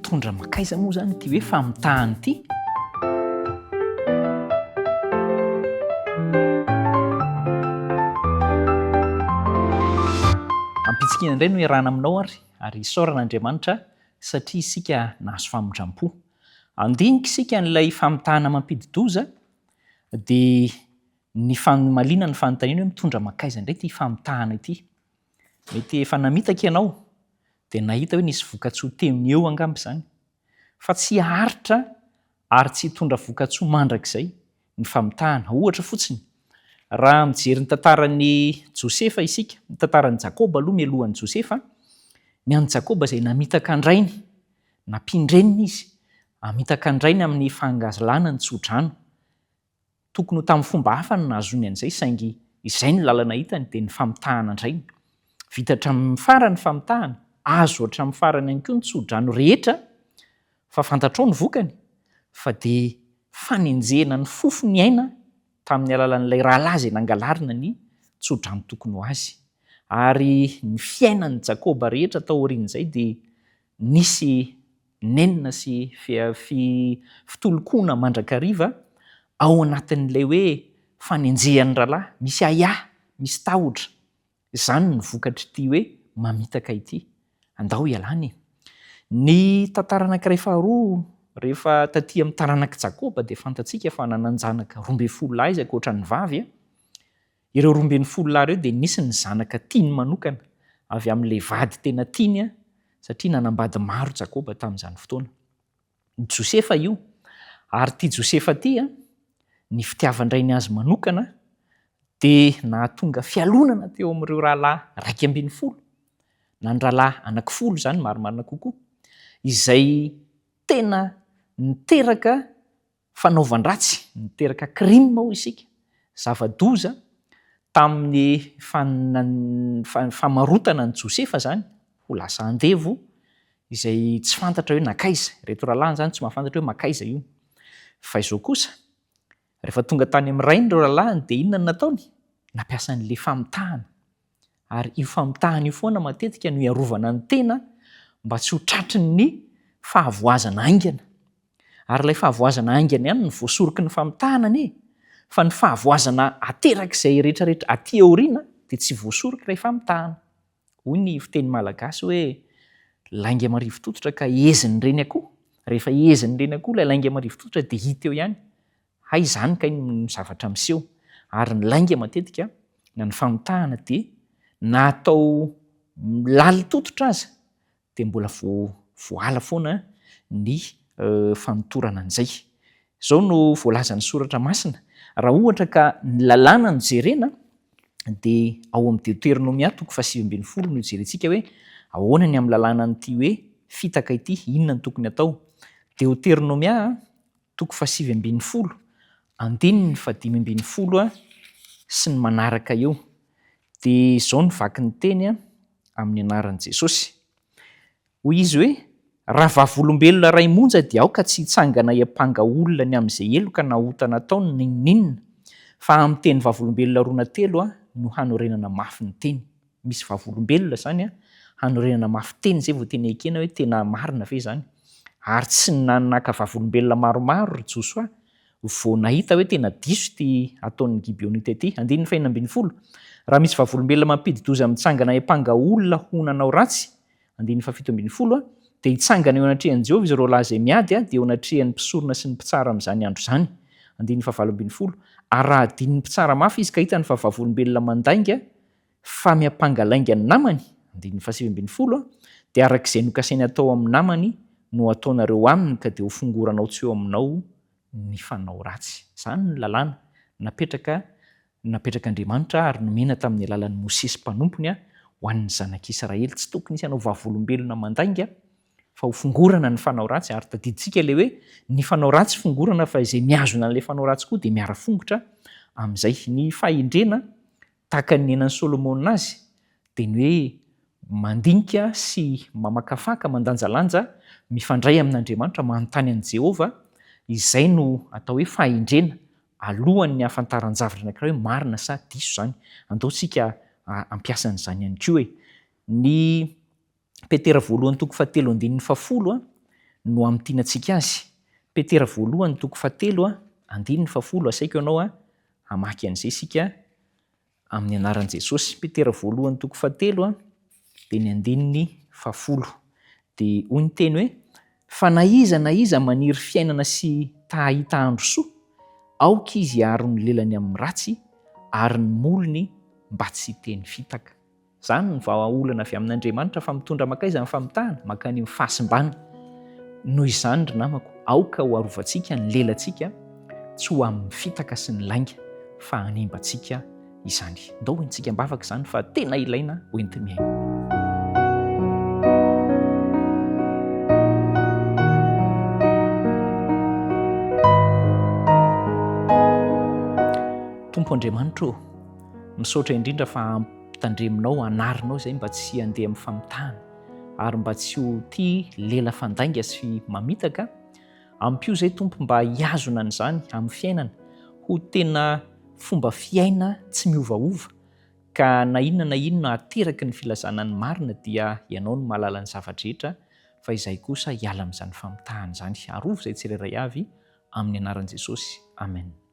Mitondra mankaiza moa izany ity hoe famitahana ity? Ampitsikiana indray no iarahana aminao ary, ary isaorana Andriamanitra satria isika nahazo famindram-po. Andinika isika an'ilay famitahana mampidi-doza dia ny famaliana ny fanontaniana hoe mitondra mankaiza indray ity famitahana ity. Mety efa namitaka ianao dia nahita hoe nisy vokatsoa teo no eo angamba izany. Fa tsy haharitra ary tsy hitondra vokatsoa mandrakizay ny famitahana. Ohatra fotsiny, raha mijery ny tantaran'i Josefa isika, ny tantaran'i Jakoba aloha mialohan'i Josefa, ny an'i Jakoba izay namitaka an-drainy, nampian-dreniny izy, hamitaka an-drainy amin'ny fangazlana ny tso-drano. Tokony ho tamin'ny fomba hafa no nahazoany an'izay saingy izay no lalana hitany dia ny famitahana an-drainy. Vita hatramin'ny farany ny famitahana, azo hatramin'ny farany ihany koa ny tso-drano rehetra fa fantatrao ny vokany fa dia fanenjehana ny fofo ny aina tamin'ny alalan'ilay rahalahy izay nangalarina ny tso-drano tokony ho azy. Ary ny fiainan'i Jakoba rehetra tao aorian'izay dia nisy nenina sy fitolokoana mandrakariva ao anatin'ilay hoe fanenjehan'ny rahalahy, misy ahiahy, misy tahotra. Izany no vokatr'ity hoe mamitaka ity. Andao hialana e! Ny tantara anankiray faharoa, rehefa taty amin'ny taranak'i Jakoba dia fantatsika fa nanan-janaka 12 lahy izy ankoatra ny vavy. Ireo 12 lahy ireo dia nisy ny zanaka tiany manokana, avy amin'ilay vady tena tiany, satria nanambady maro Jakoba tamin'izany fotoana. I Josefa io. Ary ity Josefa ity, ny fitiavan-drainy azy manokana dia nahatonga fialonana teo amin'ireo rahalahy 11, na ny rahalahy anankifolo izany marimarina kokoa, izay tena niteraka fanaovan-dratsy, niteraka crime hoy isika, zava-doza tamin'ny famarotana an'i Josefa izany ho lasa andevo izay tsy fantatra hoe nankaiza, ireto rahalahiny izany tsy mahafantatra hoe mankaiza io. Fa izao kosa, rehefa tonga tany amin'ny rainy ireo rahalahiny dia inona no nataony? Nampiasa an'ilay famitahana. Ary io famitahana io foana matetika no iarovana ny tena mba tsy ho tratry ny fahavoazana haingana. Ary ilay fahavoazana haingana ihany no voasoroky ny famitahana anie, fa ny fahavoazana aterak'izay rehetrarehetra aty aoriana dia tsy voasoroky ilay famitahana. Hoy ny fiteny malagasy hoe lainga marivo tototra ka hezin'ny reny akoho. Rehefa hezin'ny reny akoho ilay lainga marivo tototra dia hita eo ihany. Hay izany kay no zavatra miseho. Ary ny lainga matetika na ny famitahana dia na atao lalin-tototra aza dia mbola voala foana ny fanotorana an'izay. Izao no voalazan'ny soratra masina, raha ohatra ka ny lalàna no jerena dia ao amin'ny Deoteronomia toko faha-19 no ijerentsika hoe ahoana ny amin'ny lalànan'ity hoe fitaka ity, inona no tokony atao. Deoteronomia toko faha-19, andininy faha-15 sy ny manaraka eo. Dia izao no vakin'ny teny amin'ny anaran'i Jesosy. Hoy izy hoe, Raha vavolombelona iray monja dia aoka tsy hitsangana hiampanga olona ny amin'izay heloka na ota nataony n'inon'inona, fa amin'ny teny vavolombelona roa na telo no hanorenana mafy ny teny. Misy vavolombelona izany hanorenana mafy teny izay vao tena ekena hoe tena marina ve izany. Ary tsy naka vavolombelona maromaro ry Josoa vao nahita hoe tena diso ity ataon'ny Gibeonita ity. Andininy fahenina ambin'ny folo, Raha misy vavolombelona mampidi-doza mitsangana hiampanga olona ho nanao ratsy, andininy faha-17, dia hitsangana eo anatrehan'i Jehovah izy roalahy izay miady, dia eo anatrehan'ny mpisorona sy ny mpitsara amin'izany andro izany. Andininy faha-18, Ary raha adin'ny mpitsara mafy izy ka hitany fa vavolombelona mandainga fa miampanga lainga ny namany, andininy faha-19, dia araka izay nokasainy hatao amin'ny namany no hataonareo aminy ka dia hofongoranao tsy eo aminao ny fanao ratsy. Izany no lalàna napetraka napetrak'Andriamanitra ary nomena tamin'ny alalan'i Mosesy mpanompony ho an'ny zanak'Israely. Tsy tokony hisy hanao vavolombelona mandainga fa hofongorana ny fanao ratsy ary tadidintsika ilay hoe ny fanao ratsy fongorana fa izay mihazona an'ilay fanao ratsy koa dia miara-fongotra amin'izay. Ny fahendrena Tahaka ny niainan'i Solomona azy, dia ny hoe mandinika sy mamakafaka, mandanjalanja, mifandray amin'Andriamanitra, manontany an'i Jehovah, izay no atao hoe fahendrena, alohan'ny hahafantaran-javatra anankiray hoe marina sa diso izany. Andao isika hampiasa an'izany ihany koa e! Ny Petera voalohany toko fahatelo andininy fahafolo. no hamintinantsika azy. Petera voalohany toko fahatelo andininy fahafolo, asaiko ianao hamaky an'izay isika amin'ny anaran'i Jesosy. Petera voalohany toko fahatelo dia ny andininy fahafolo. Dia hoy ny teny hoe, Fa na iza na iza maniry fiainana sy ta hahita andro soa, aoka izy hiaro ny lelany amin'ny ratsy ary ny molony mba tsy hiteny fitaka. Izany no vahaolana avy amin'Andriamanitra fa mitondra mankaiza ny famitahana? Mankany amin'ny fahasimbana. Noho izany ry namako, aoka ho arovantsika ny lelantsika tsy ho amin'ny fitaka sy ny lainga fa hanimba antsika izany. Ndao hoentintsika am-bavaka izany fa tena ilaina hoenti-miaina. Tompo Andriamanitra ô, misaotra indrindra fa ampitandreminao, anarinao izay mba tsy handeha amin'ny famitahana ary mba tsy ho tia lela fandainga sy mamitaka. Ampio izay Tompo mba hihazona an'izany amin'ny fiainana ho tena fomba fiaina tsy miovaova ka na inona na inona ateraky ny filazana ny marina dia Ianao no mahalala ny zava-drehetra fa izahay kosa hiala amin'izany famitahana izany. Arovy izay tsirairay avy amin'ny anaran'i Jesosy. Amen.